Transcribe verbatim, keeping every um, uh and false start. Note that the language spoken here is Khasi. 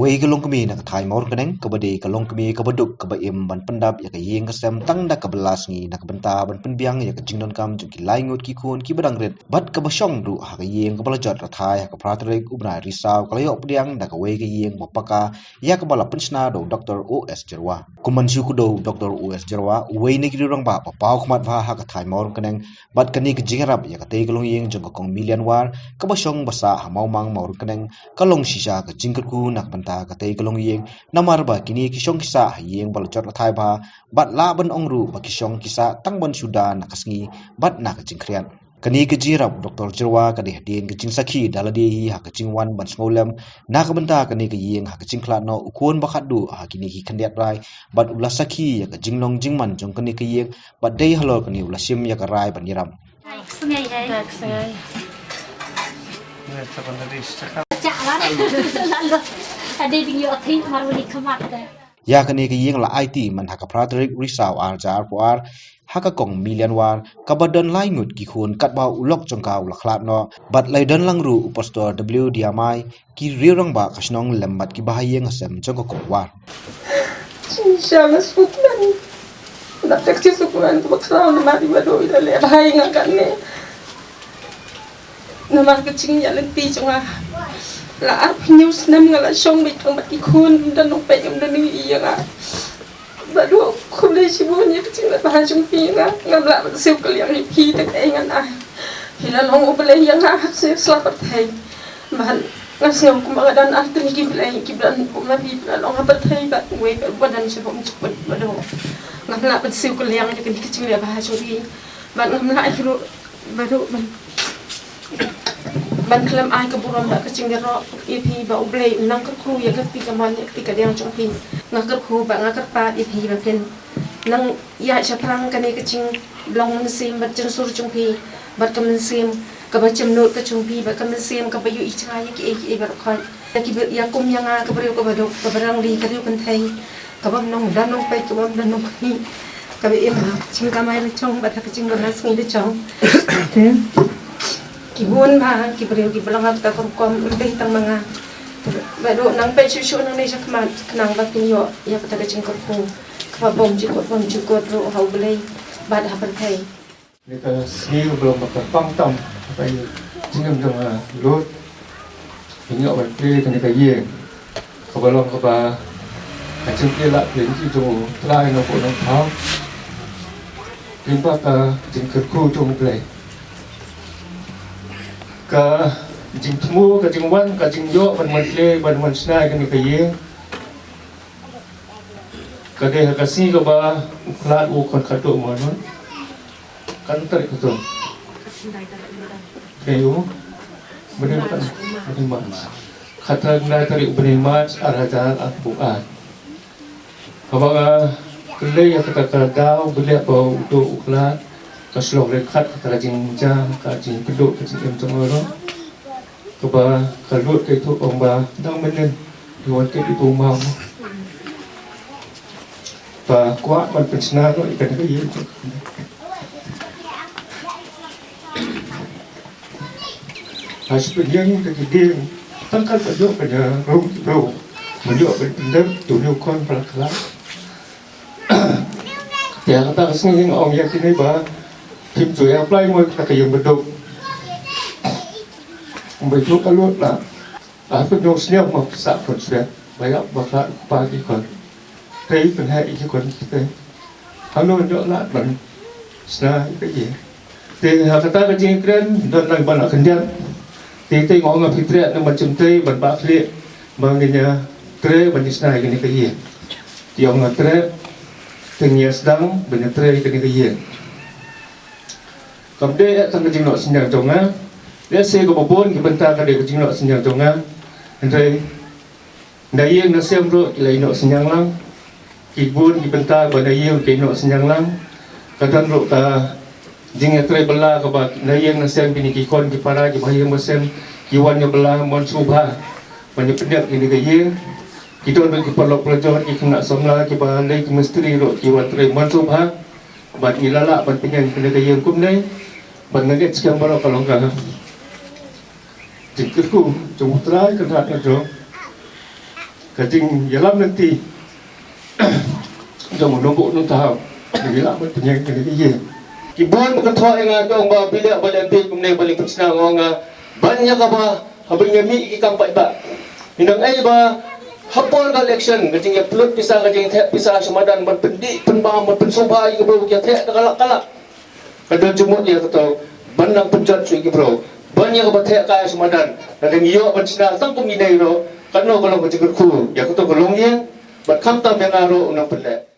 Ka long kmie na ka thaiñ Mawryngkneng kaba dei ka long kmie kaba duk kaba im ban pyndap ïa ka ïing ka sem tang da kaba la sngi na ka bynta ban pynbiang ïa ka jingdonkam jong ki lai ngut ki khun kiba dang rit bad kaba shong ruh ha ka ïing kaba la jot rathai ha ka phra tarik u bnai Risaw ka la ïoh pdiang da kawei ka ïing ba paka ïa kaba la pynshna da u Doktor O S Jyrwa. Kum ban shu kdew u Doktor O S Jyrwa, uwei na ki rangbah ba paw khmat bha ha ka thaiñ Mawryngkneng, bad kane ka jingïarap ïa katei ka longïing jong ka Kong Milian War kaba shong ba sah ha Mawmang Mawryngkneng ka long shisha ka jingkyrkhu na ka bynta katei ka longïing, namar ba kine ki shong ki sah ha ïing ba la jot rathai bha bad lah ban ong ruh ba ki shong ki sah tang ban shu da na ka sngi bad na ka jingkhriat. Kane ka jingïarap u Doktor Jyrwa ka dei hadien ka jingsakhi da lade hi ha ka jingwan ban sngewlem na ka bynta kane ka ïing ha ka jingkhlad noh u khun ba khatduh ha kine ki khyndiat rai bad u la sakhi ïa ka jinglong jingman jong kane ka ïing bad dei halor kane u la shim ïa ka rai ban ïarap. Sngai hai. Dak sngai. Chak lan. Lalu ada ding yo athi marwali khamat te. Ïa kane ka ïing la aiti man ha ka phra tarik Risaw ar hajar arphew ar ha ka Kong Milian War kaba don lai ngut ki khun katba u lok jong ka u la khlad noh bad la don lang ruh u Pastor W Diamai, ki riew rangbah ka shnong lem bad ki bahaïing hasem jong ka Kong War. Shisha nga sngewkmen. Nga da ka jingsngewkmen kaba khraw namar i Bah Duh i da leh bha ïa nga kane. Namar ka jingïaid lynti jong nga. La arphew hynñiew snem nga la shong beit tang bad ki khun, ngam don nongpeit, ngam don nongïohi ïa nga. Bah Duh, khublei shibun ïa ka jingleh bha jong phi ïa nga. Ngam lah ban siew kylliang ïa phi tang ei ngan ai. Phi la long U Blei ïa nga ha ka sla pyrthei. Bad nga sngew kumba nga don artylli ki blei kiba don bun ma phi ba la long ha pyrthei bad uwei ba don shapoh mynjur, Bah Duh. Ngam lah ban siew kylliang ïa kane ka jingleh bha jong phi. Bad ngam lah ruh, Bah Duh, ban, ban khlem ai ka burom bad ka jingïaroh ïa phi ba U Blei un nang kyrkhu ïa ka kti kamon ïa ka kti kadiang jong phi. Nga kyrkhu bad nga kyrpad ïa phi ba phin nang ïaid shaphrang kane ka jinglong mynsiem bad jingsur jong phi bad ka mynsiem kaba jemnud ka jong phi bad ka mynsiem kaba ïohi jngai ïa kiei kiei baroh khoit. Ïa kiba, ïa kum ïa nga ka briew kaba duk, kaba rangli, ka riew kynthei, kabym don nongpeit, kabym don nongkmie, kaba im ha ka jingkamai la jong bad ha ka jingdon la sngi la jong. Ki bun bha ki briew kiba long ha kata ka rukom, ym dei tang ma nga. Bah Duh, nang peit shuh shuh nangne shakhmat khnang ba kin ïoh ïa kata ka jingkyrkhu kaba bymjukut bymjukut ruh ha U Blei bad ha pyrthei. Kane ka sngi ruh ka long kaba kyrpang tam ha ka jingim jong nga lut. Phin ïoh ban plie kane ka ïing kaba long kaba ka jingplie la plie jong U Trai na ka nongthaw. Lyngba ka jingkyrkhu jong U Blei, ka jingthmu, ka jingwan, ka jingïoh ban wan plie, ban wan shna ïa kane ka ïing. Ka dei ha ka sngi kaba u Khlad u khon khatduh mo, non? Katno tarik katto? Ka ïa u bnai, bnai March. Khatkhyndai tarik u bnai March ar hajar arphew ar. Haba nga kylli ïa kata ka daw ba leh ba u Duh u Khlad, ka shlok ryngkat kata ka jingjia, ka jingkyrduh, ka jingim jong nga ruh. Kaba ka lut ka ïathuh ong ba dang mynnin ki wan kit ïa u maw. Ba kwah ban pynshna noh ïa kane ka ïing. Ha shu pynïeng da ki dieng tang kan ba ïoh ban ïarung ki briew, ba ïoh ban pyndep, to ïoh khon ba la khlad. Te ha kata ka sngi nga ong ïa kine ba phim ju apply mo ïa kata ka ïing baduk. Ba ïathuh ka lut la. Ah, pynïoh sniaw mo pisa pun sniaw. Ba ïa ba khlad u kpa ki khon. Te pynheh ïa ki khon ki te. Hangno ïoh lad ban shna ïa ka ïing. Te ha kata ka jingkren don lang ban la khyndiat. Te te nga ong nga phi treh na ban jingtei ban ba khlieh. Ba ngin ïa treh ban ïa shna ïa kane ka ïing. Te ong nga treh, te ngin ïa sdang ban ïa treh ïa kane ka ïing. Kam dei tang ka jingnoh synñiang jong nga. Lehse kaba bun ki bynta ka dei ka jingnoh synñiang jong nga. Hynrei na ïing na sem ruh ki la ïehnoh synñiang lang. Ki bun ki bynta ba na ïing ki ïehnoh synñiang lang. Ka don ruh ka jingïatrei bylla kaba na ïing na sem kine ki khon ki para kiba ha ïing ba sem ki wan ïa bylla mon sngewbha ban ïa pynïap kine ka ïing. Ki don ruh ki paralok parajor, ki khynnah samla, kiba lei ki mistri ruh ki wan trei mon sngewbha. Bad ngi la lah ban pynïeng kane ka ïing kumne. Bad nga ngeit skhem baroh ka long ka jingkyrkhu jong U Trai Kynrad Nongjoh. Ka jingïalam lynti jong u nongbuh nongthaw, ngi lah ban pynïeng kane ka ïing. Ki bun ba kynthoh ïa nga, ki ong ba phi leh ba leh beit kumne, ba leh pynshna, nga ong nga, ban ïa kaba haba nga mih ki kam paidbah, ngi nang ai ba ha por ka election, ka jingïapynlut pisa, ka jingtheh pisa sha madan ban pyndih pynbam, ban pynsngewbha ïa ki briew ba ki theh da ka lak ka lak. Ka don jingmut ïa kato, ban nang pynjot shuh ïa ki briew, ban ïa kaba theh kai sha madan. Lada ngi ïoh ban shna tang kum ine ruh, katno ka long ka jingkyrkhu ïa kato ka longïing, bad khamtam ïa nga ruh u nang pynleh.